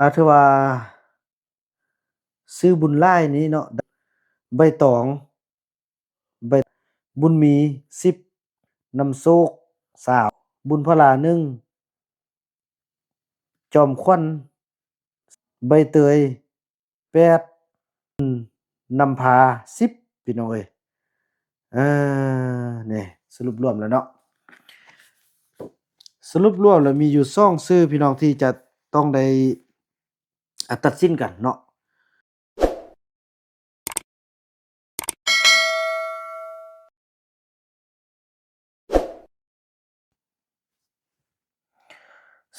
ອາ ຖືວ່າຊື່ບຸນຫຼາຍນີ້ເນາະ ໃບຕອງ ໃບ ບຸນມີ ສິບ ນຳໂຊກ ຊາວ ບຸນພະລາ ໜຶ່ງ ຈອມຂວັນ ໃບເຕີຍ ແປດ ນຳພາ ສິບ ພີ່ນ້ອງເອີຍ. ເອີ ນີ້ສະຫຼຸບລວມແລ້ວເນາະ ສະຫຼຸບລວມແລ້ວມີຢູ່ສອງຊື່ພີ່ນ້ອງທີ່ຈະຕ້ອງໄດ້ ອາ ຕັດສິນກັນເນາະ.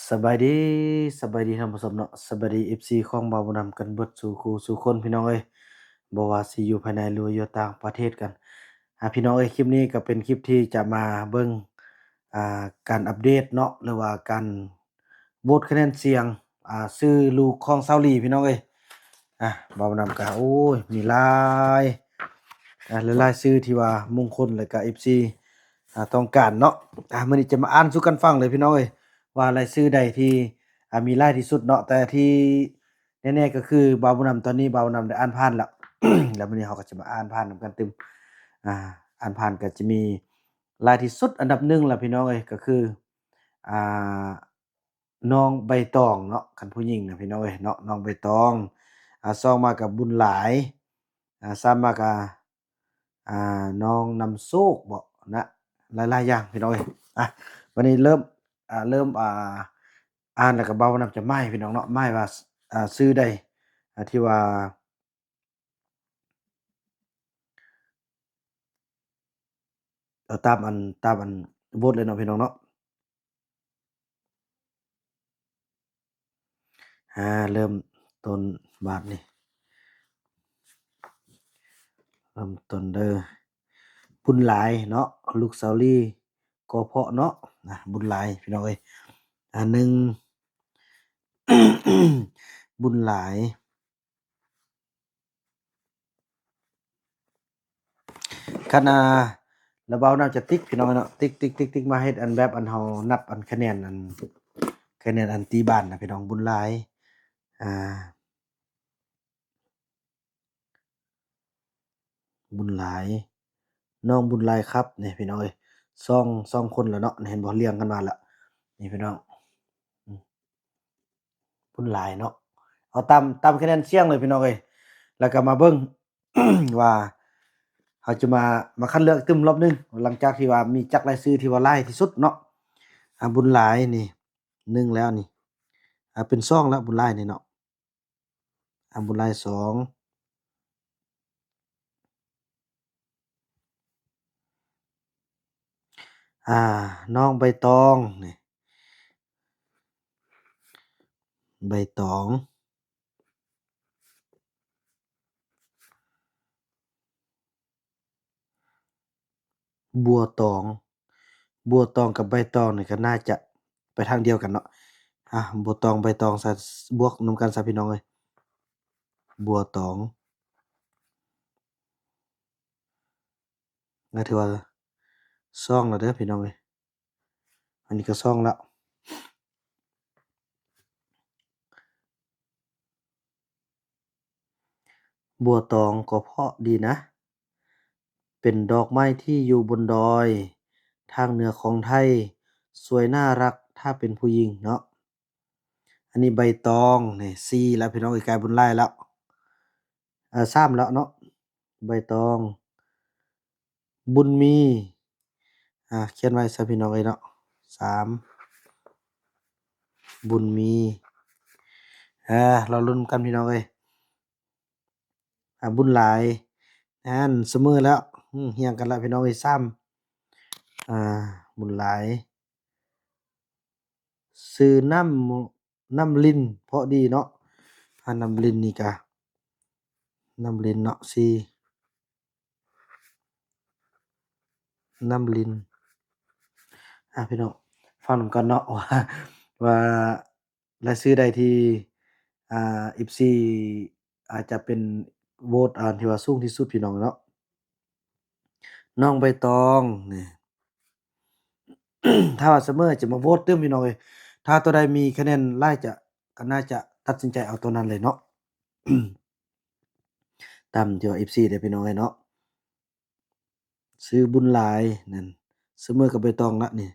ສະບາຍດີ ສະບາຍດີທ່ານຜູ້ຊົມເນາະ ສະບາຍດີ ເອັຟຊີ ຂອງບ່າວບຸນນຳກັນເບິດສູ່ຄູ່ສູ່ຄົນ ພີ່ນ້ອງເອີຍ ບໍ່ວ່າຊິຢູ່ພາຍໃນ ຫຼື ຢູ່ຕ່າງປະເທດກັນ. ອາ ພີ່ນ້ອງເອີຍ ຄລິບນີ້ກໍເປັນຄລິບທີ່ຈະມາເບິ່ງ ອາ ການອັບເດດເນາະ ຫຼືວ່າການ ໂຫວດຄະແນນສຽງ ອາ ຊື່ລູກຂອງສາວລີ ພີ່ນ້ອງເອີຍ. ອາ ເວົ້ານຳກະ ໂອ້ຍ ມີຫຼາຍ ອາ ຫຼາຍໆຊື່ທີ່ວ່າມຸງຄຸນ ແລະກະ ເອັຟຊີ ອາ ຕ້ອງການເນາະ. ອາ ມື້ນີ້ຈະມາອ່ານສູ່ກັນຟັງເລີຍ ພີ່ນ້ອງເອີຍ ວ່າລາຍຊື່ໃດທີ່ ອາ ມີຫຼາຍທີ່ສຸດເນາະ ແຕ່ທີ່ແນ່ໆກໍຄື ບ່າວບຸນນຳ ຕອນນີ້ບ່າວບຸນນຳໄດ້ອ່ານຜ່ານແລ້ວ ແລ້ວມື້ນີ້ເຮົາກໍຈະມາອ່ານຜ່ານນຳກັນຕື່ມ. ອາ ອ່ານຜ່ານກໍຈະມີຫຼາຍທີ່ສຸດ ອັນດັບໜຶ່ງລະ ພີ່ນ້ອງເອີຍ ກໍຄື ອາ ນ້ອງໃບຕອງເນາະ ຄັນຜູ້ຍິງນະ ພີ່ນ້ອງເອີຍເນາະ ນ້ອງໃບຕອງ. ອາ ສອງມາກະບຸນຫຼາຍ ອາ ສາມມາກະ ອາ ນ້ອງນຳໂຊກບໍນະ ຫຼາຍໆຢ່າງ ພີ່ນ້ອງເອີຍ. ອາ ບັດນີ້ເລີ່ມ ອາ ເລີ່ມ ອາ ອ່ານແລ້ວກະເວົ້ານຳຈະໝາຍ ພີ່ນ້ອງເນາະ ໝາຍວ່າ ອາ ຊື່ໃດ ອາ ທີ່ວ່າ ເອົາຕາມອັນ ຕາມອັນໂຫວດເລີຍເນາະ ພີ່ນ້ອງເນາະ. ອາ ເລີ່ມຕົ້ນບາດນີ້ ເລີ່ມຕົ້ນເດີ ບຸນຫຼາຍເນາະ ລູກສາວລີ ກໍເພາະເນາະ ນະ ບຸນຫຼາຍ ພີ່ນ້ອງເອີຍ. ອາ ໜຶ່ງ ບຸນຫຼາຍ ຄັນ ອາ ລະເວົ້ານຳຈະຕິກ ພີ່ນ້ອງເນາະ ຕິກໆໆໆ ມາເຮັດອັນແບບອັນເຮົານັບອັນຄະແນນ ອັນຄະແນນອັນຕີບ້ານນະ ພີ່ນ້ອງ. ບຸນຫຼາຍ ອາ ບຸນຫຼາຍ ນ້ອງບຸນຫຼາຍຄັບ ນີ້ພີ່ນ້ອງເອີຍ ສອງ ສອງຄົນລະເນາະ ເຫັນບໍ່ ລຽງກັນມາລະ ນີ້ພີ່ນ້ອງ ອືມ ບຸນຫຼາຍເນາະ. ເອົາຕາມ ຕາມຄະແນນສຽງເລີຍ ພີ່ນ້ອງເອີຍ ແລ້ວກໍມາເບິ່ງ ວ່າເຮົາຈະມາ ມາຄັດເລືອກຕື່ມລອບໜຶ່ງ ຫຼັງຈາກທີ່ວ່າມີຈັກລາຍຊື່ທີ່ວ່າຫຼາຍທີ່ສຸດເນາະ. ອາ ບຸນຫຼາຍນີ້ ໜຶ່ງແລ້ວນີ້ ອາ ເປັນສອງແລ້ວ ບຸນຫຼາຍນີ້ເນາະ. ອາ ບຸນຫຼາຍ ສອງ ອາ ນ້ອງໃບຕອງນີ້ ໃບຕອງ ບົວຕອງ ບົວຕອງກັບໃບຕອງນີ້ກໍໜ້າຈະໄປທາງດຽວກັນເນາະ. ອາ ບົວຕອງໃບຕອງຊະ ບວກນຳກັນຊະ ພີ່ນ້ອງເອີຍ ບົວຕອງ. ກໍຖືວ່າສອງແລ້ວເດີ ພີ່ນ້ອງເອີຍ ອັນນີ້ກໍສອງແລ້ວ. ບົວຕອງກໍເພາະດີນະ ເປັນດອກໄມ້ທີ່ຢູ່ບົນດອຍທາງເໜືອຂອງໄທ ສວຍໜ້າລັກ ຖ້າເປັນຜູ້ຍິງເນາະ. ອັນນີ້ໃບຕອງນີ້ ສີ່ແລ້ວ ພີ່ນ້ອງເອີຍ ກາຍບຸນຫຼາຍແລ້ວ ເອີ ສາມແລ້ວເນາະ ໃບຕອງ. ບຸນມີ ອາ ຂຽນໄວ້ຊະ ພີ່ນ້ອງເອີຍເນາະ ສາມ ບຸນມີ. ອາ ລໍລຸ້ນກັນ ພີ່ນ້ອງເອີຍ. ອາ ບຸນຫຼາຍ ນັ້ນສະເໝີແລ້ວ ອືມ ຮຽງກັນລະ ພີ່ນ້ອງເອີຍ ສາມ ອາ ບຸນຫຼາຍ ຊື່ນ້ຳ ນ້ຳລິນ ເພາະດີເນາະ. ອາ ນ້ຳລິນນີ້ກະ ນ້ຳລິນເນາະ ສີ່ ນ້ຳລິນ. ອາ ພີ່ນ້ອງ ຟັງນຳກັນເນາະ ວ່າ ວ່າລາຍຊື່ໃດທີ່ ອາ ເອັຟຊີ ອາດຈະເປັນໂຫວດ ອາ ທີ່ວ່າສູງທີ່ສຸດ ພີ່ນ້ອງເນາະ. ນ້ອງໃບຕອງນີ້ ຖ້າວ່າສະເໝີຈະມາໂຫວດຕື່ມ ພີ່ນ້ອງເອີຍ. ຖ້າຕົວໃດມີຄະແນນຫຼາຍຈະ ກໍໜ້າຈະ ຕັດສິນໃຈເອົາໂຕນັ້ນເລີຍເນາະ ຕາມທີ່ວ່າເອັຟຊີເດ້ພີ່ນ້ອງເອີຍເນາະ. ຊື່ບຸນຫຼາຍນັ້ນ ສະເໝີກັບໃບຕອງລະນີ້.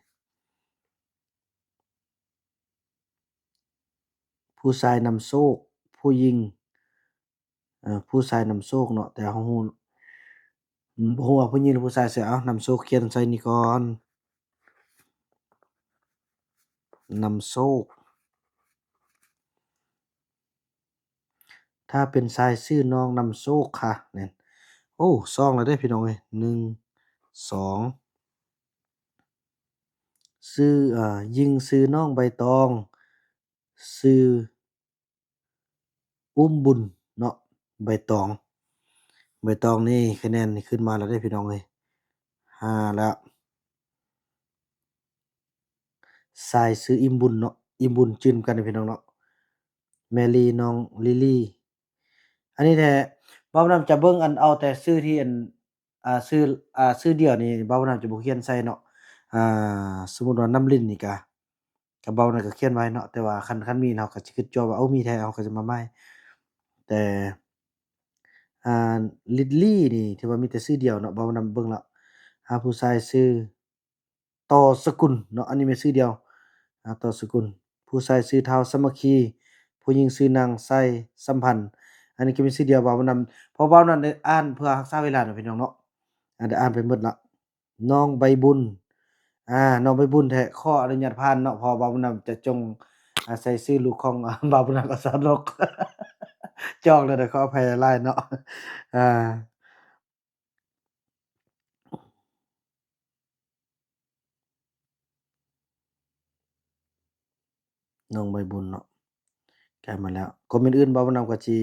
ຜູ້ຊາຍນຳໂຊກ ຜູ້ຍິງ ເອີ ຜູ້ຊາຍນຳໂຊກເນາະ ແຕ່ເຮົາຮູ້ ອືມ ບໍ່ຮູ້ວ່າຜູ້ຍິງ ຫຼື ຜູ້ຊາຍ ໃສ່ ເອົາ ນຳໂຊກ ຂຽນໃສ່ນີ້ກ່ອນ ນຳໂຊກ. ຖ້າເປັນຊາຍຊື່ນ້ອງນຳໂຊກຄ່ະ ແມ່ນ ໂອ້ ສອງແລ້ວເດ້ພີ່ນ້ອງເອີຍ ໜຶ່ງ ສອງ ຊື່ ເອີ ຍິງຊື່ນ້ອງໃບຕອງ ຊື່ອຸ້ມບຸນເນາະ ໃບຕອງ ໃບຕອງນີ້ຄະແນນນີ້ຂຶ້ນມາແລ້ວເດ້ພີ່ນ້ອງເອີຍ ຫ້າແລ້ວ. ຊາຍຊື່ອີ່ມບຸນເນາະ ອີ່ມບຸນຈື່ນຳກັນເດ້ພີ່ນ້ອງເນາະ ແມລີ ນ້ອງລີລີ. ອັນນີ້ແທ້ ບ່າວບຸນນຳຈະເບິ່ງ ອັນ ເອົາແຕ່ຊື່ທີ່ ອັນ ອ່າ ຊື່ ອ່າ ຊື່ດຽວນີ້ ບ່າວບຸນນຳຈະບໍ່ຂຽນໃສ່ເນາະ ອ່າ ສົມມຸດວ່ານ້ຳລິນນີ້ກະ ກະ ບ່າວບຸນນຳກະຂຽນໄວ້ເນາະ ແຕ່ວ່າຄັນ ຄັນມີເຮົາກະຊິຄິດຈອບວ່າ ໂອ້ ມີແທ້ ເຮົາກະຈະມາໃໝ່ ແຕ່ ອ່າ ລິດລີນີ້ຖືວ່າມີແຕ່ຊື່ດຽວເນາະ ບ່າວບຸນນຳເບິ່ງແລ້ວ ອ່າ ຜູ້ຊາຍຊື່ ຕໍ່ສະກຸນເນາະ ອັນນີ້ແມ່ນຊື່ດຽວ ອ່າ ຕໍ່ສະກຸນ. ຜູ້ຊາຍຊື່ທ້າວສາມັກຄີ ຜູ້ຍິງຊື່ນາງໄຊສຳພັນ ອັນນີ້ກະມີຊື່ດຽວ ບ່າວບຸນນຳ ເພາະບ່າວບຸນນຳໄດ້ອ່ານເພື່ອຮັກສາເວລາເນາະພີ່ນ້ອງເນາະ ອ່າ ໄດ້ອ່ານໄປໝົດລະ. ນ້ອງໃບບຸນ ອ່າ ນ້ອງໃບບຸນແທ້ ຂໍອະນຸຍາດຜ່ານເນາະ ເພາະວ່າບ່າວບຸນນຳຈະຈົ່ງ ອາ ໃສ່ຊື່ລູກຂອງ ອ່າ ບ່າວບຸນນຳກັບສາວນົກ ຈອງແລ້ວເດີ ຂໍອະໄພຫຼາຍໆເນາະ ອ່າ. ນ້ອງໃບບຸນເນາະ ກາຍມາແລ້ວ ຄອມເມັນອື່ນ ບ່າວບຸນນຳກະຊິ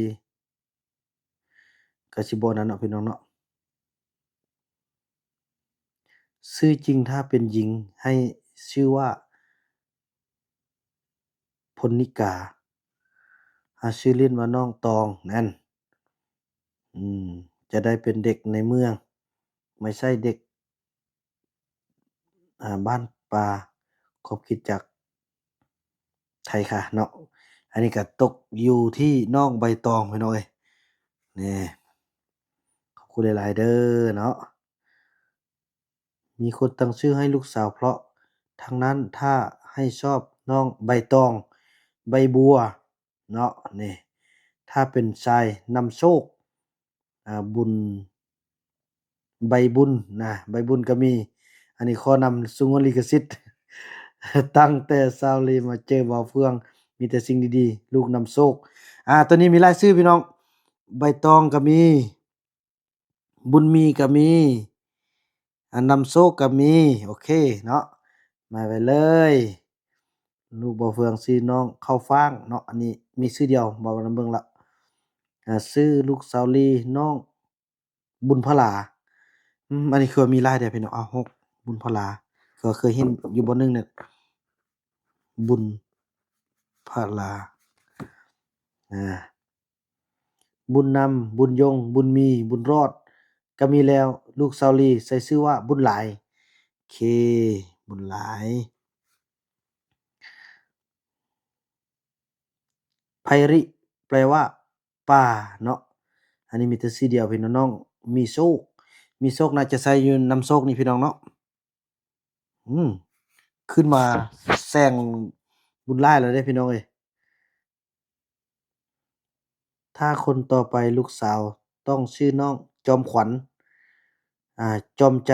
ກະຊິບໍ່ນັ້ນເນາະພີ່ນ້ອງເນາະ. ຊື່ຈິງຖ້າເປັນຍິງໃຫ້ຊື່ວ່າ ພົນນິກາ ຫາຊື່ຫຼິ້ນວ່ານ້ອງຕອງນັ້ນ ອືມ ຈະໄດ້ເປັນເດັກໃນເມືອງ ໄມ່ໃຊ່ເດັກ ອ່າ ບ້ານປ່າ ຂອບຄິດຈາກໄທຄ່ະເນາະ. ອັນນີ້ກະຕົກຢູ່ທີ່ນ້ອງໃບຕອງພີ່ນ້ອງເອີຍ ນີ້ ຂອບຄຸນຫຼາຍໆເດີເນາະ. ມີຄົນຕັ້ງຊື່ໃຫ້ລູກສາວເພາະທັງນັ້ນ ຖ້າໃຫ້ຊອບນ້ອງໃບຕອງ ໃບບົວເນາະ ນີ້ ຖ້າເປັນຊາຍນຳໂຊກ ອ່າ ບຸນ ໃບບຸນນະ ໃບບຸນກະມີ ອັນນີ້ຂໍນຳສະຫງວນລິຂະສິດ ຕັ້ງແຕ່ສາວລີມາເຈີບ່າວເຟືອງ ມີແຕ່ສິ່ງດີໆ ລູກນຳໂຊກ ອ່າ ໂຕນີ້ມີຫຼາຍຊື່ພີ່ນ້ອງ ໃບຕອງກະມີ ບຸນມີກະມີ ອັນນຳໂຊກກະມີ ໂອເຄເນາະ ມາໄວ້ເລີຍ ລູກບ່າວເຟືອງຊື່ນ້ອງເຂົ້າຟາງເນາະ ອັນນີ້ມີຊື່ດຽວ ບ່າວນຳເບິ່ງລະ ອ່າ ຊື່ລູກສາວລີ ນ້ອງບຸນພະລາ ອືມ ອັນນີ້ຄືວ່າມີຫຼາຍແທ້ພີ່ນ້ອງ ເອົາ ຫົກ ບຸນພະລາ ຄືວ່າເຄີຍເຫັນຢູ່ບ່ອນໜຶ່ງນີ້ ບຸນພະລາ ອ່າ ບຸນນຳ ບຸນຍົງ ບຸນມີ ບຸນຮອດ ກະມີແລ້ວ ລູກສາວລີໃສ່ຊື່ວ່າບຸນຫຼາຍ ເຄ ບຸນຫຼາຍ ໄພຣິ ແປວ່າປ່າເນາະ ອັນນີ້ມີແຕ່ຊື່ດຽວພີ່ນ້ອງ ມີໂຊກ ມີໂຊກ ໜ້າຈະໃສ່ຢູ່ນຳໂຊກນີ້ພີ່ນ້ອງເນາະ ອືມ ຂຶ້ນມາແຊງບຸນຫຼາຍແລ້ວເດ້ພີ່ນ້ອງເອີຍ. ຖ້າຄົນຕໍ່ໄປລູກສາວຕ້ອງຊື່ນ້ອງຈອມຂວັນ ອ່າ ຈອມໃຈ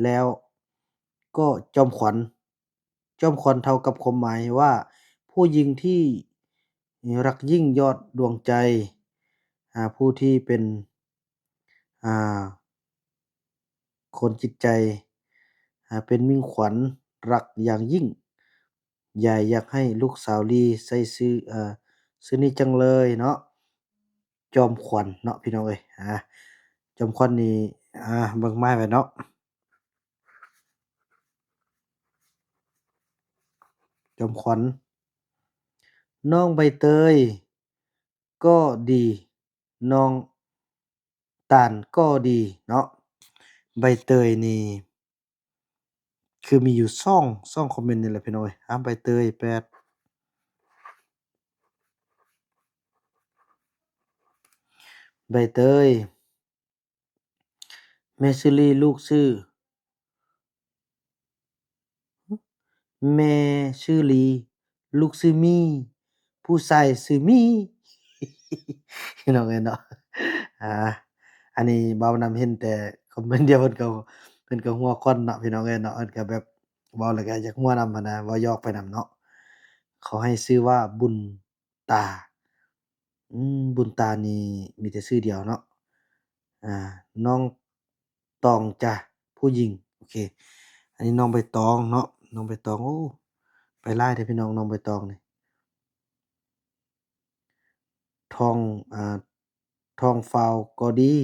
ແລ້ວກໍຈອມຂວັນ ຈອມຂວັນເທົ່າກັບຄວາມໝາຍວ່າ ຜູ້ຍິງທີ່ຮັກຍິ່ງຍອດດວງໃຈ ອ່າ ຜູ້ທີ່ເປັນ ອ່າ ຄົນຈິດໃຈ ອ່າ ເປັນມິ່ງຂວັນຮັກຢ່າງຍິ່ງ. ຍາຍຢາກໃຫ້ລູກສາວລີໃສ່ຊື່ ເອີ ຊື່ນີ້ຈັງເລີຍເນາະ ຈອມຂວັນເນາະພີ່ນ້ອງເອີຍ ອ່າ ຈອມຂວັນນີ້ ອ່າ ເບິ່ງໝາຍໄວ້ເນາະ ຈອມຂວັນ ນ້ອງໃບເຕີຍກໍດີ ນ້ອງ ຕານກໍດີເນາະ ໃບເຕີຍນີ້ ຄືມີຢູ່ສອງ ສອງຄອມເມັນນີ້ແຫຼະພີ່ນ້ອງເອີຍ ອ່າ ໃບເຕີຍແປດ ອື ໃບເຕີຍ. ແມ່ຊື່ລີ ລູກຊື່ ແມ່ຊື່ລີ ລູກຊື່ມີ ຜູ້ຊາຍຊື່ມີ ພີ່ນ້ອງເອີຍເນາະ. ອ່າ ອັນນີ້ບ່າວນຳເຫັນແຕ່ຄອມເມັນດຽວ ເພິ່ນກໍ ເພິ່ນກໍຫົວຄວັນເນາະ ພີ່ນ້ອງເອີຍເນາະ. ເພິ່ນກໍແບບເວົ້າແລ້ວກໍຢາກຫົວນຳຫັ້ນນະ ເວົ້າຢອກໄປນຳເນາະ. ເຂົາໃຫ້ຊື່ວ່າບຸນ ຕາ ອືມ ບຸນຕານີ້ມີແຕ່ຊື່ດຽວເນາະ. ອ່າ ນ້ອງຕອງຈ້າ ຜູ້ຍິງ. ໂອເຄ ອັນນີ້ນ້ອງໃບຕອງເນາະ ນ້ອງໃບຕອງ. ໂອ້ ໄປຫຼາຍແທ້ພີ່ນ້ອງ ນ້ອງໃບຕອງນີ້. ທອງ ອ່າ ທອງຟາວກໍດີ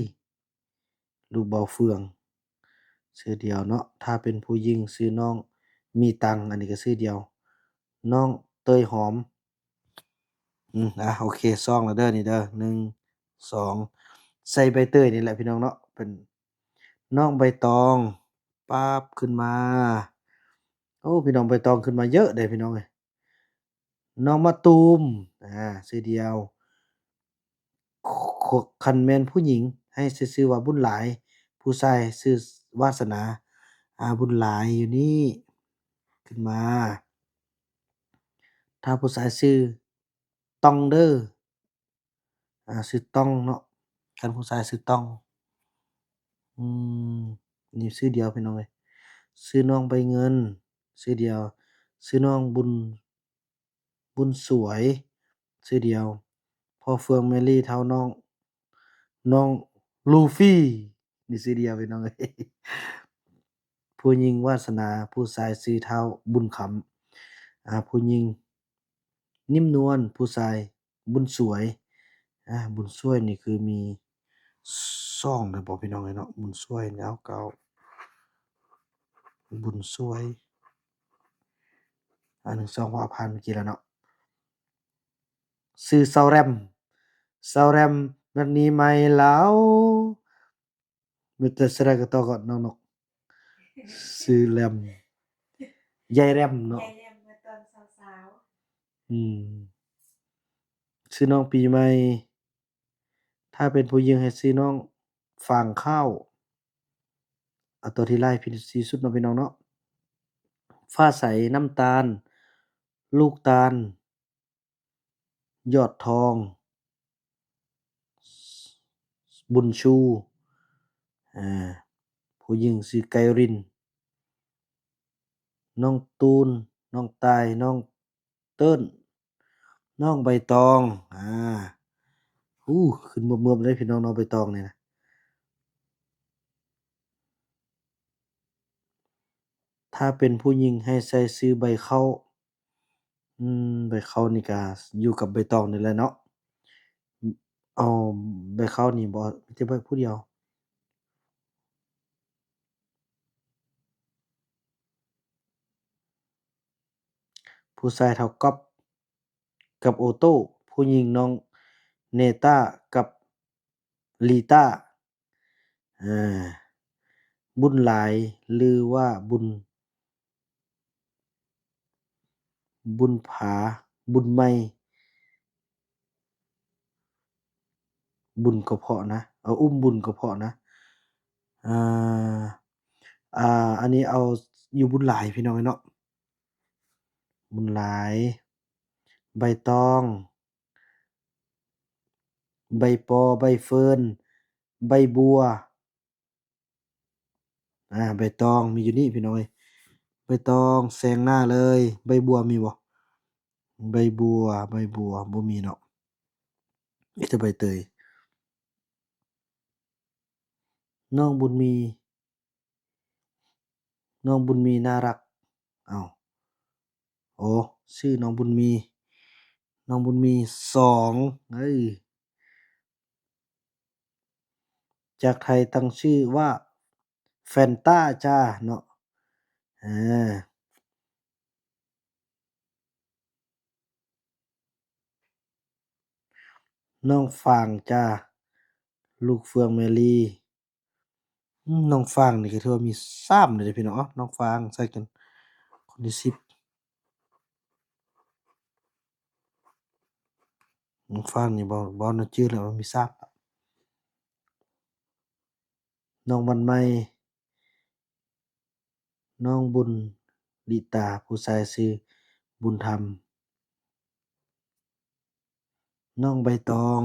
ລູກເບົາເຟືອງ ຊື່ດຽວເນາະ. ຖ້າເປັນຜູ້ຍິງຊື່ນ້ອງມີຕັງ ອັນນີ້ກໍຊື່ດຽວ ນ້ອງເຕີຍຫອມ. ອືມ ອ່າ ໂອເຄ ສອງແລ້ວເດີນີ້ເດີ ໜຶ່ງ ສອງ ໃສ່ໃບເຕີຍນີ້ແຫຼະພີ່ນ້ອງເນາະ. ເປັນນ້ອງໃບຕອງ ປັບ ຂຶ້ນມາ. ໂອ້ ພີ່ນ້ອງໃບຕອງຂຶ້ນມາເຍອະເດ້ພີ່ນ້ອງເອີຍ. ນ້ອງມະຕູມ ອ່າ ຊື່ດຽວ. ຄັນແມ່ນຜູ້ຍິງໃຫ້ໃສ່ຊື່ວ່າບຸນຫຼາຍ ຜູ້ຊາຍຊື່ວາສະໜາ. ອ່າ ບຸນຫຼາຍຢູ່ນີ້ ຂຶ້ນມາ. ຖ້າຜູ້ຊາຍຊື່ຕ້ອງເດີ ອ່າ ຊື່ຕ້ອງເນາະ ຄັນຜູ້ຊາຍຊື່ຕ້ອງ. ອືມ ນີ້ຊື່ດຽວພີ່ນ້ອງເອີຍ. ຊື່ນ້ອງໃບເງິນ ຊື່ດຽວ. ຊື່ນ້ອງບຸນ ບຸນສວຍ ຊື່ດຽວ. ພໍ່ເຟືອງແມຣີ ທ້າວນ້ອງ ນ້ອງລູຟີ ນີ້ຊື່ດຽວພີ່ນ້ອງເອີຍ. ຜູ້ຍິງວາສະໜາ ຜູ້ຊາຍຊື່ທ້າວບຸນຄຳ. ອ່າ ຜູ້ຍິງ ນິ້ມນວນ ຜູ້ຊາຍບຸນສວຍ. ອ່າ ບຸນສວຍນີ້ຄືມີສອງແລ້ວບໍ່ພີ່ນ້ອງເອີຍເນາະ. ບຸນສວຍ ເອົາ ເອົາ ບຸນສວຍ ອ່າ ໜຶ່ງ ສອງ ເພາະວ່າຜ່ານເມື່ອກີ້ແລ້ວເນາະ. ຊື່ເຊົາແຣມ ເຊົາແຣມ ແບບນີ້ໄໝລາວ. ມີແຕ່ສະແດງກະຕໍ່ກັບນ້ອງນົກ ຊື່ແຣມ ຍາຍແຣມເນາະ ຍາຍແຣມເມື່ອຕອນສາວໆ. ອືມ ຊື່ນ້ອງປີໃໝ່. ຖ້າເປັນຜູ້ຍິງໃຫ້ຊື່ນ້ອງຟາງຂ້າວ. ເອົາຕົວທີ່ຫຼາຍທີ່ສຸດເນາະ ພີ່ນ້ອງເນາະ. ຟ້າໃສ ນ້ຳຕານ ລູກຕານ ຍອດທອງ ບຸນຊູ. ອ່າ ຜູ້ຍິງຊື່ໄກລິນ ນ້ອງຕູນ ນ້ອງຕ່າຍ ນ້ອງເຕີນ ນ້ອງໃບຕອງ. ອ່າ ໂອ້ ຂຶ້ນເມືອບໆເລີຍພີ່ນ້ອງເນາະ ໃບຕອງນີ້ນະ. ຖ້າເປັນຜູ້ຍິງໃຫ້ໃສ່ຊື່ໃບເຂົ້າ. ອືມ ໃບເຂົ້ານີ້ກະຢູ່ກັບໃບຕອງນີ້ແຫຼະເນາະ. ເອົາ ໃບເຂົ້ານີ້ບໍ່ ມີແຕ່ໃບຜູ້ດຽວ. ຜູ້ຊາຍທ້າວກັອບກັບໂອໂຕ້ ຜູ້ຍິງນ້ອງເນຕ້າກັບລີຕ້າ. ເອີ ບຸນຫຼາຍ ຫຼືວ່າບຸນ ບຸນຜາ ບຸນໃໝ່ ບຸນກະເພາະນະ ເອົາ ອຸ້ມບຸນກະເພາະນະ. ອ່າ ອ່າ ອັນນີ້ເອົາຢູ່ບຸນຫຼາຍ ພີ່ນ້ອງເອີຍເນາະ ບຸນຫຼາຍ. ໃບຕອງ ໃບປໍ ໃບເຟີນ ໃບບົວ. ອ່າ ໃບຕອງມີຢູ່ນີ້ພີ່ນ້ອງເອີຍ ໃບຕອງແຊງໜ້າເລີຍ. ໃບບົວມີບໍ່? ໃບບົວ ໃບບົວບໍ່ມີເນາະ ມີແຕ່ໃບເຕີຍ. ນ້ອງບຸນມີ ນ້ອງບຸນມີໜ້າຮັກ. ເອົ້າ ໂອ້ ຊື່ນ້ອງບຸນມີ ນ້ອງບຸນມີສອງ. ເອີ ຈາກໄທຕັ້ງຊື່ວ່າແຟນຕ້າຈ້າເນາະ. ເອີ ນ້ອງຟາງຈ້າ ລູກເຟືອງແມຣີ. ອືມ ນ້ອງຟາງນີ້ກໍຖືວ່າມີສາມເດ້ພີ່ນ້ອງ. ເອົ້າ ນ້ອງຟາງໃສ່ກັນ ຄົນທີສິບ. ນ້ອງຟາງນີ້ເວົ້າ ເວົ້ານຳຈື່ແລ້ວມັນມີສາມ. ນ້ອງວັນໃໝ່, ນ້ອງບຸນລິຕາ, ຜູ້ຊາຍຊື່ບຸນທຳ, ນ້ອງໃບຕອງ.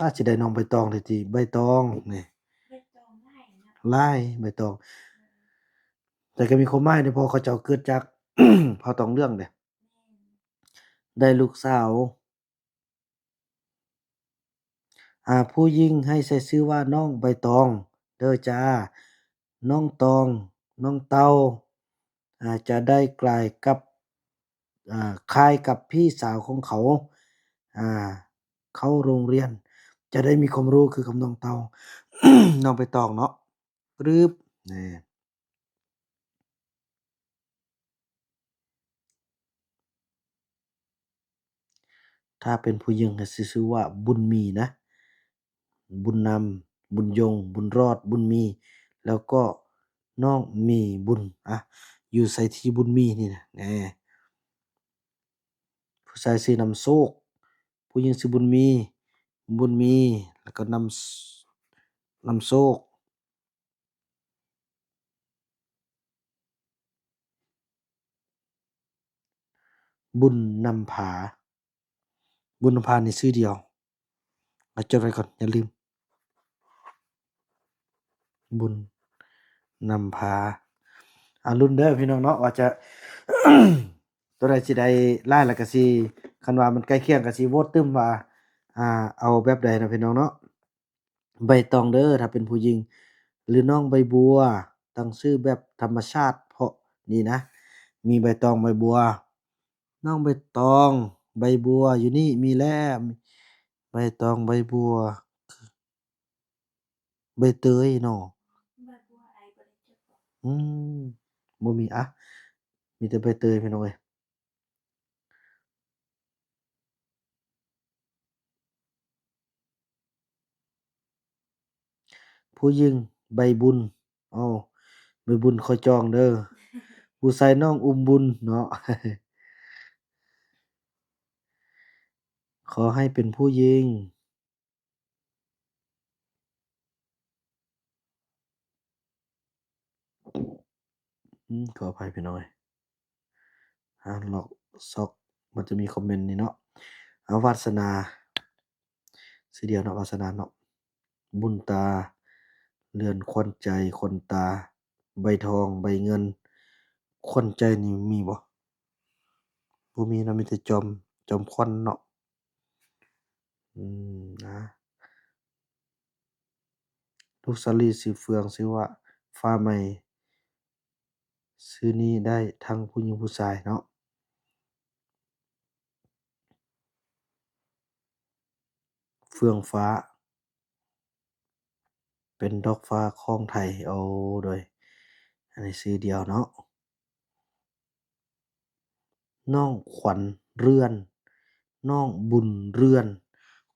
ອາດຊິໄດ້ນ້ອງໃບຕອງແທ້ຕິ, ໃບຕອງນີ້ ໃບຕອງຫຼາຍເນາະ ຫຼາຍໃບຕອງ. ແຕ່ກໍມີຄວາມໝາຍເດ້ ເພາະເຂົາເຈົ້າເກີດຈາກເຜົ່າຕອງເຫຼືອງເດ້. ແມ່ນ ໄດ້ລູກສາວ ອາ ຜູ້ຍິງໃຫ້ໃສ່ຊື່ວ່ານ້ອງໃບຕອງເດີຈ້າ. ນ້ອງຕອງ, ນ້ອງເຕົ່າ ອາ ຈະໄດ້ກາຍກັບ ອາ ຄ້າຍກັບພີ່ສາວຂອງເຂົາ ອາ ເຂົ້າໂຮງຮຽນ ຈະໄດ້ມີຄວາມຮູ້ຄືກັບນ້ອງເຕົ່າ ນ້ອງໃບຕອງເນາະ. ປຶບ ນີ້ ຖ້າເປັນຜູ້ຍິງກໍຊິຊື່ວ່າບຸນມີນະ, ບຸນນຳ, ບຸນຍົງ, ບຸນລອດ, ບຸນມີ, ແລ້ວກໍນ້ອງມີບຸນ. ອະ ຢູ່ໃສທີ່ບຸນມີນີ້ນະ ແນ່. ຜູ້ຊາຍຊື່ນຳໂຊກ, ຜູ້ຍິງຊື່ບຸນມີ, ບຸນມີ ແລ້ວກໍນຳ ນຳໂຊກ. ບຸນນຳພາ, ບຸນນຳພານີ້ຊື່ດຽວ ເອົາ ຈົດໄວ້ກ່ອນ ຢ່າລືມ. ບຸນນຳພາ. ອາ ລຸ້ນເດີພີ່ນ້ອງເນາະ ວ່າຈະ ໂຕໃດຊິໄດ້ຫຼາຍ ແລ້ວກໍຊິ ຄັນວ່າມັນໃກ້ຄຽງກໍຊິໂຫວດຕື່ມວ່າ ອາ ເອົາແບບໃດເນາະພີ່ນ້ອງເນາະ. ໃບຕອງເດີ ຖ້າເປັນຜູ້ຍິງ ຫຼື ນ້ອງໃບບົວ, ຕັ້ງຊື່ແບບທຳມະຊາດ ເພາະນີ້ນະ ມີໃບຕອງໃບບົວ. ນ້ອງໃບຕອງໃບບົວ ຢູ່ນີ້ມີແລ້ວ ໃບຕອງໃບບົວ. ໃບເຕີຍເນາະ ໃບບົວ ອ້າຍບໍ່ໄດ້ຈົດບໍ? ອືມ ບໍ່ມີ ອະ ມີແຕ່ໃບເຕີຍ ພີ່ນ້ອງເອີຍ. ຜູ້ຍິງໃບບຸນ. ເອົາ ໃບບຸນຂໍຈອງເດີ. ຜູ້ຊາຍນ້ອງອຸ້ມບຸນເນາະ. ຂໍໃຫ້ເປັນຜູ້ຍິງ. ອືມ ຂໍອະໄພພີ່ນ້ອງເອີຍ ຫາລອກຊອກ ມັນຈະມີຄອມເມັນນີ້ເນາະ. ອາ ວາດສະໜາ ຊື່ດຽວເນາະ ວາດສະໜາເນາະ. ບຸນຕາ ເລື່ອນຂວັນໃຈ ຂວັນຕາ ໃບທອງ ໃບເງິນ. ຂວັນໃຈນີ້ມີບໍ່? ບໍ່ມີເນາະ ມີແຕ່ຈອມ ຈອມຂວັນເນາະ. ອືມ ນະ ລູກສາລີຊື່ເຟືອງ ຊື່ວ່າຟ້າໃໝ່. ຊື່ນີ້ໄດ້ທັງຜູ້ຍິງຜູ້ຊາຍເນາະ. ເຟືອງຟ້າ ເປັນດອກຟ້າຂອງໄທ. ໂອ້ ໂດຍ ອັນນີ້ຊື່ດຽວເນາະ. ນ້ອງຂວັນເລື່ອນ, ນ້ອງບຸນເລື່ອນ.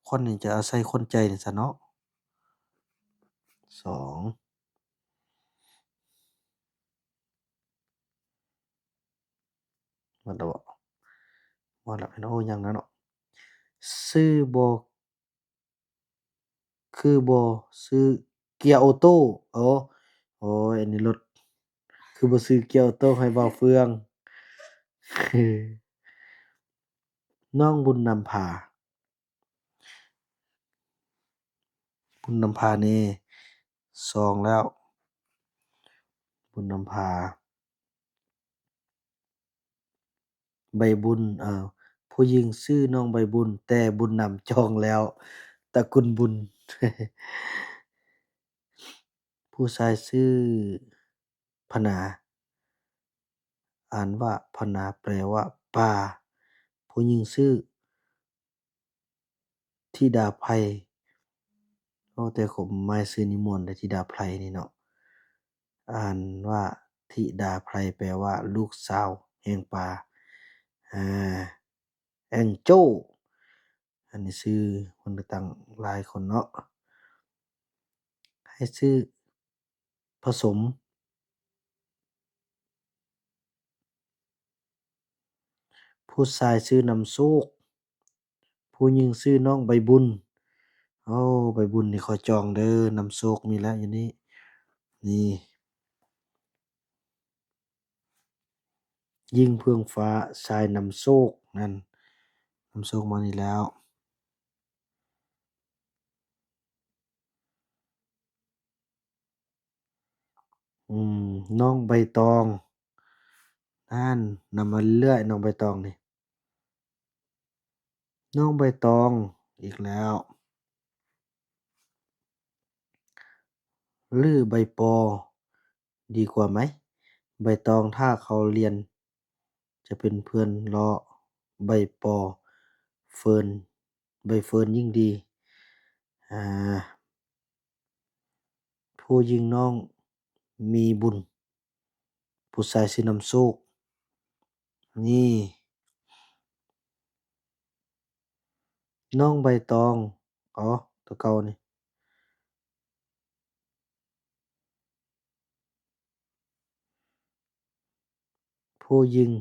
ຂວັນນີ້ຈະອາໄສຂວັນໃຈນີ້ຊະເນາະ. ສອງ ໝົດແລ້ວບໍ? ໝົດແລ້ວເນາະ. ໂອ້ ຍັງນະເນາະ. ຊື່ບໍ່ ຄືບໍ່ຊື້ເກຍໂອໂຕ້. ໂອ້ ໂອ້ຍ ອັນນີ້ລົດ ຄືບໍ່ຊື້ເກຍໂອໂຕ້ໃຫ້ບ່າວເຟືອງ. ນ້ອງບຸນນຳພາ, ບຸນນຳພານີ້ສອງແລ້ວ. ບຸນນຳພາ ໃບບຸນ ເອີ ຜູ້ຍິງຊື່ນ້ອງໃບບຸນ ແຕ່ບຸນນຳຈອງແລ້ວ ຕະກຸນບຸນ. ຜູ້ຊາຍຊື່ພະນາ ອ່ານວ່າພະນາ ແປວ່າປ່າ. ຜູ້ຍິງຊື່ ທິດາໄພ. ໂອ້ ແຕ່ຄວາມໝາຍຊື່ນີ້ມ່ວນເດ້ ທິດາໄພນີ້ເນາະ. ອ່ານວ່າທິດາໄພ ແປວ່າລູກສາວແຫ່ງປ່າ. ອາ ແອງໂຈ້ ອັນນີ້ຊື່ເພິ່ນກໍຕັ້ງຫຼາຍຄົນເນາະ. ໃຫ້ຊື່ ຜະສົມ. ຜູ້ຊາຍຊື່ນຳໂຊກ, ຜູ້ຍິງຊື່ນ້ອງໃບບຸນ. ໂອ້ ໃບບຸນນີ້ຂໍຈອງເດີ ນຳໂຊກມີແລ້ວຢູ່ນີ້ ນີ້ ຍິງເຟືອງຟ້າ ຊາຍນຳໂຊກນັ້ນ ນຳໂຊກມານີ້ແລ້ວ. ອືມ ນ້ອງໃບຕອງ ນັ້ນ ນຳມາເລື້ອຍ ນ້ອງໃບຕອງນີ້ ນ້ອງໃບຕອງອີກແລ້ວ ຫຼືໃບປໍ ດີກວ່າໄໝ? ໃບຕອງ ຖ້າເຂົາລຽນຈະເປັນເພື່ອນເລາະ ໃບປໍ ເຟີນ ໃບເຟີນຍິ່ງດີ ອາ ຜູ້ຍິງນ້ອງມີບຸນ ຜູ້ຊາຍຊື່ນຳໂຊກ ນີ້ ນ້ອງໃບຕອງ ອໍ ຕົວເກົ່ານີ້ ຜູ້ຍິງ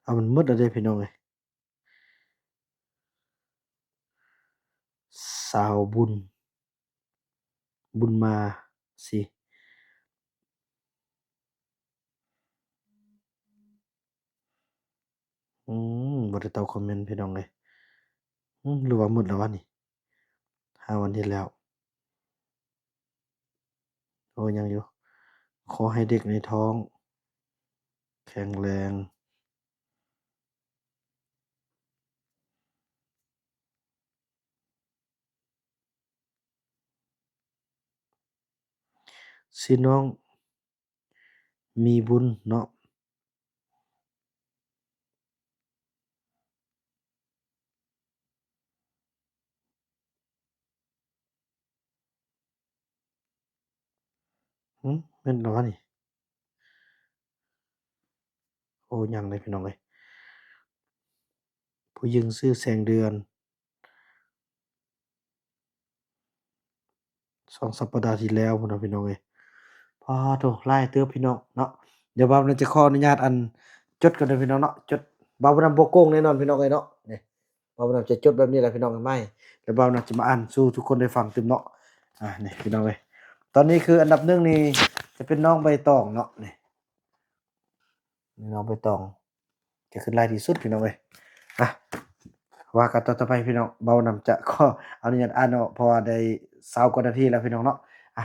ເອົາ ມັນໝົດແລ້ວເດ້ພີ່ນ້ອງເອີຍ ສາວບຸນ ບຸນມາຊິ ອືມ ບໍ່ໄດ້ຕອບຄອມເມັນພີ່ນ້ອງເອີຍ ອືມ ຫຼືວ່າໝົດແລ້ວວະນີ້ ຫ້າວັນທີ່ແລ້ວ ໂອ້ ຍັງຢູ່ ຂໍໃຫ້ເດັກໃນທ້ອງແຂງແຮງ. ຊື່ນ້ອງມີບຸນເນາະ. ຫື ແມ່ນແລ້ວວະນີ້ ໂອ້ ຍັງເລີຍພີ່ນ້ອງເອີຍ ຜູ້ຍິງຊື່ແສງເດືອນ ສອງສາມສັບປະດາທີ່ແລ້ວພຸ້ນນະພີ່ນ້ອງເອີຍ ປາໂທ້ ຫຼາຍເຕີບພີ່ນ້ອງເນາະ ດຽວບ່າວນຳຈະຂໍອະນຸຍາດ ອັນ ຈົດກ່ອນເດີພີ່ນ້ອງເນາະ ຈົດ ບ່າວນຳບໍ່ໂກງແນ່ນອນພີ່ນ້ອງເອີຍເນາະ ນີ້ ບ່າວນຳຈະຈົດແບບນີ້ແຫຼະພີ່ນ້ອງ ແລ້ວບ່າວນຳຈະມາອ່ານສູ່ທຸກຄົນໄດ້ຟັງຕື່ມເນາະ ອາ ນີ້ພີ່ນ້ອງເອີຍ ຕອນນີ້ຄືອັນດັບໜຶ່ງນີ້ຈະເປັນນ້ອງໃບຕອງເນາະ ນີ້ ນ້ອງໃບຕອງຈະຂຶ້ນຫຼາຍທີ່ສຸດພີ່ນ້ອງເອີຍ ອາ ວ່າກັນຕອນຕໍ່ໄປພີ່ນ້ອງ ບ່າວນຳຈະຂໍອະນຸຍາດອ່ານເນາະ ເພາະວ່າໄດ້ຊາວກວ່ານາທີແລ້ວພີ່ນ້ອງເນາະ ອາ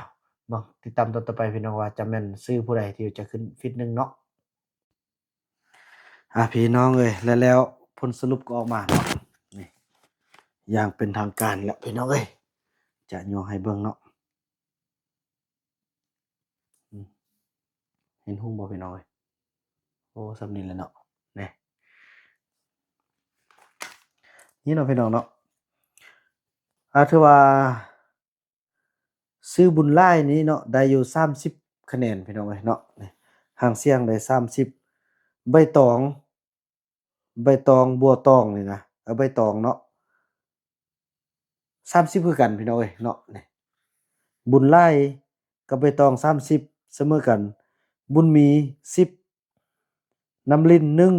ມາຕິດຕາມຕອນຕໍ່ໄປພີ່ນ້ອງວ່າຈະແມ່ນຊື່ຜູ້ໃດທີ່ຈະຂຶ້ນຟີດໜຶ່ງເນາະ. ອາ ພີ່ນ້ອງເອີຍ ແລ້ວ ແລ້ວຜົນສະຫຼຸບກໍອອກມາເນາະ ນີ້ ຢ່າງເປັນທາງການແລ້ວພີ່ນ້ອງເອີຍ ຈະຍົກໃຫ້ເບິ່ງເນາະ ອືມ ເຫັນຮຸ່ງບໍ່ພີ່ນ້ອງເອີຍ ໂອ້ ສ່ຳນີ້ແຫຼະເນາະ ນີ້ ນີ້ເນາະພີ່ນ້ອງເນາະ ອາ ຖືວ່າ ຊື່ບຸນຫຼາຍນີ້ເນາະ ໄດ້ຢູ່ສາມສິບຄະແນນພີ່ນ້ອງເອີຍເນາະ ຫາງສຽງໄດ້ສາມສິບ ໃບຕອງ ໃບຕອງ ບົວຕອງນີ້ນະ ເອີ ໃບຕອງເນາະ ສາມສິບຄືກັນພີ່ນ້ອງເອີຍເນາະ ບຸນຫຼາຍກັບໃບຕອງສາມສິບ ສະເໝີກັນ ບຸນມີສິບ ນຳລິນໜຶ່ງ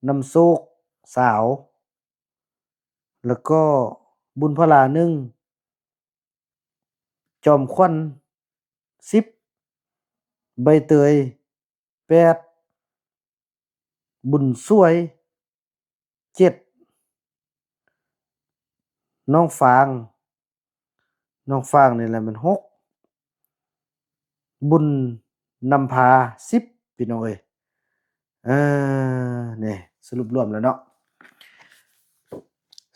ນຳໂຊກຊາວ ແລ້ວກໍບຸນພະລາໜຶ່ງ ຈອມຂວັນສິບ ໃບເຕີຍແປດ ບຸນສວຍເຈັດ ນ້ອງຟາງ ນ້ອງຟາງນີ້ແຫຼະແມ່ນຫົກ ບຸນນຳພາສິບ ພີ່ນ້ອງເອີຍ ເອີ ນີ້ ສະຫຼຸບລວມແລ້ວເນາະ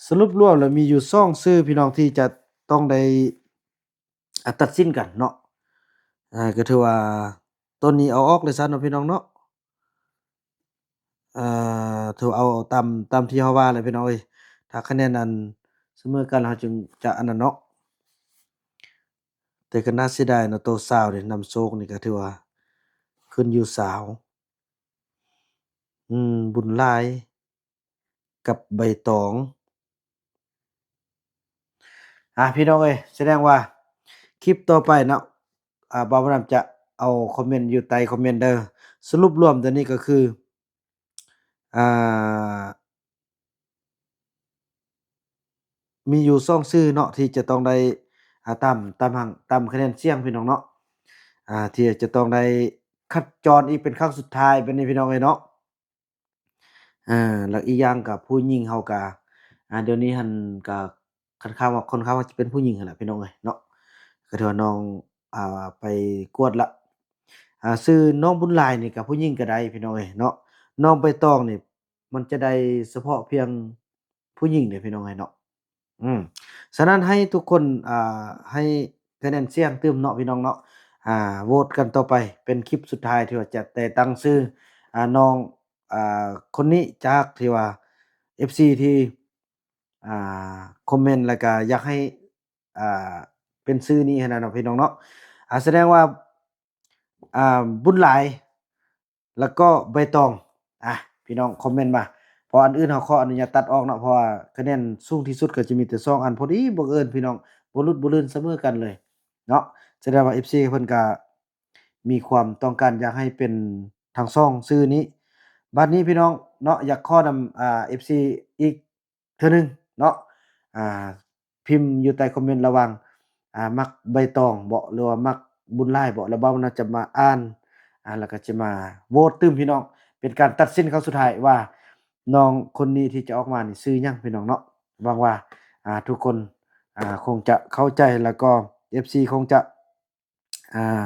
ສະຫຼຸບລວມແລ້ວມີຢູ່ສອງຊື່ພີ່ນ້ອງທີ່ຈະຕ້ອງໄດ້ ອາ ຕັດສິນກັນເນາະ ເອີ ກໍຖືວ່າຕົວນີ້ເອົາອອກເລີຍຊະເນາະພີ່ນ້ອງເນາະ ເອີ ຖືເອົາຕາມ ຕາມທີ່ເຮົາວ່າແຫຼະພີ່ນ້ອງເອີຍ ຖ້າຄະແນນອັນສະເໝີກັນ ເຮົາຈຶ່ງຈະອັນນັ້ນເນາະ ແຕ່ກໍໜ້າເສຍດາຍເນາະ ໂຕຊາວນີ້ ນຳໂຊກນີ້ກໍຖືວ່າຂຶ້ນຢູ່ຊາວ ອືມ ບຸນຫຼາຍ ກັບໃບຕອງ ອາ ພີ່ນ້ອງເອີຍ ສະແດງວ່າຄລິບຕໍ່ໄປເນາະ ອາ ບ່າວບຸນນຳຈະ ເອົາຄອມເມັນຢູ່ໃຕ້ຄອມເມັນເດີ. ສະຫຼຸບລວມຕົວນີ້ກໍຄື ອ່າ ມີຢູ່ສອງຊື່ເນາະ ທີ່ຈະຕ້ອງໄດ້ ອ່າ ຕາມ ຕາມຮັງ ຕາມຄະແນນສຽງ ພີ່ນ້ອງເນາະ ອ່າ ທີ່ຈະຕ້ອງໄດ້ຄັດຈອນອີກເປັນຄັ້ງສຸດທ້າຍ ແບບນີ້ ພີ່ນ້ອງເອີຍເນາະ. ອ່າ ແລ້ວອີກຢ່າງກໍຜູ້ຍິງເຮົາກໍ ອ່າ ດຽວນີ້ຫັ້ນກໍຄ່ອນຂ້າງວ່າ ຄ່ອນຂ້າງວ່າຈະເປັນຜູ້ຍິງຫັ້ນແຫຼະ ພີ່ນ້ອງເອີຍເນາະ. ກໍຖືວ່ານ້ອງ ອ່າ ໄປກວດລະ ອ່າ ຊື່ນ້ອງບຸນຫຼາຍນີ້ກໍຜູ້ຍິງກໍໄດ້ ພີ່ນ້ອງເອີຍເນາະ. ນ້ອງໃບຕອງນີ້ ມັນຈະໄດ້ສະເພາະພຽງຜູ້ຍິງເດ້ ພີ່ນ້ອງເອີຍເນາະ. ອືມ ສະນັ້ນໃຫ້ທຸກຄົນ ອ່າ ໃຫ້ຄະແນນສຽງຕື່ມເນາະ ພີ່ນ້ອງເນາະ. ອ່າ ໂຫວດກັນຕໍ່ໄປ ເປັນຄລິບສຸດທ້າຍທີ່ວ່າຈະໄດ້ຕັ້ງຊື່ ອ່າ ນ້ອງ ອ່າ ຄົນນີ້ ຈາກທີ່ວ່າ ເອັຟຊີ ທີ່ ອ່າ ຄອມເມັນ ແລ້ວກະຢາກໃຫ້ ອ່າ ເປັນຊື່ນີ້ຫັ້ນນະເນາະ ພີ່ນ້ອງເນາະ. ອ່າ ສະແດງວ່າ ອ່າ ບຸນຫຼາຍ ແລ້ວກໍໃບຕອງ ອ່າ ພີ່ນ້ອງຄອມເມັນມາ ເພາະອັນອື່ນເຮົາຂໍອະນຸຍາດຕັດອອກເນາະ ເພາະວ່າຄະແນນສູງທີ່ສຸດກໍຈະມີແຕ່ສອງອັນ ພໍດີບັງເອີນ ພີ່ນ້ອງ ບໍ່ຫຼຸດບໍ່ລື່ນສະເໝີກັນເລີຍເນາະ. ສະແດງວ່າ ເອັຟຊີ ເພິ່ນກໍມີຄວາມຕ້ອງການຢາກໃຫ້ເປັນທັງສອງຊື່ນີ້. ບັດນີ້ ພີ່ນ້ອງເນາະ ຢາກຂໍນຳ ອ່າ ເອັຟຊີ ອີກ ເທື່ອໜຶ່ງເນາະ ອ່າ ພິມຢູ່ໃຕ້ຄອມເມັນລະຫວ່າງ ອ່າ ມັກໃບຕອງເບາະ ຫຼືວ່າມັກບຸນຫຼາຍເບາະ ແລ້ວບ່າວບຸນນຳຈະມາອ່ານ ອ່າ ແລ້ວກໍຈະມາໂຫວດຕື່ມ ພີ່ນ້ອງ ເປັນການຕັດສິນຄັ້ງສຸດທ້າຍວ່າ ນ້ອງຄົນນີ້ທີ່ຈະອອກມານີ້ຊື່ຫຍັງ ພີ່ນ້ອງເນາະ. ຫວັງວ່າ ອ່າ ທຸກຄົນ ອ່າ ຄົງຈະເຂົ້າໃຈ ແລ້ວກໍ ເອັຟຊີ ຄົງຈະ ອ່າ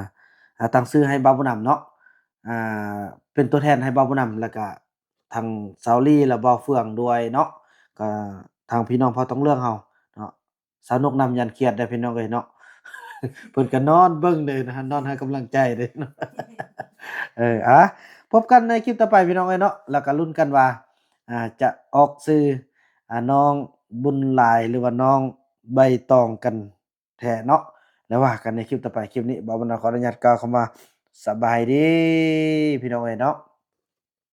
ອ່າ ຕັ້ງຊື່ໃຫ້ບ່າວບຸນນຳເນາະ ອ່າ ເປັນຕົວແທນໃຫ້ບ່າວບຸນນຳ ແລ້ວກະທາງສາວລີ ແລະ ບ່າວເຟືອງດ້ວຍເນາະ ກະທາງພີ່ນ້ອງເຜົ່າທອງເຫຼືອງເຮົາເນາະ. ສາວນົກນຳຢ້ານຄຽດເດີພີ່ນ້ອງເອີຍເນາະ ເພິ່ນກະນອນເບິ່ງເດີນະ ນອນໃຫ້ກຳລັງໃຈເດີ. ເອີ ອ່າ ພົບກັນໃນຄລິບຕໍ່ໄປພີ່ນ້ອງເອີຍເນາະ ແລ້ວກະລຸ້ນກັນວ່າ ອ່າ ຈະອອກຊື່ ອ່າ ນ້ອງບຸນຫຼາຍ ຫຼືວ່ານ້ອງໃບຕອງກັນ ແທ້ເນາະ ແລ້ວວ່າກັນໃນຄລິບຕໍ່ໄປ. ຄລິບນີ້ບ່າວບຸນນຳຂໍອະນຸຍາດກ່າວຄຳວ່າສະບາຍດີ ພີ່ນ້ອງເອີຍເນາະ.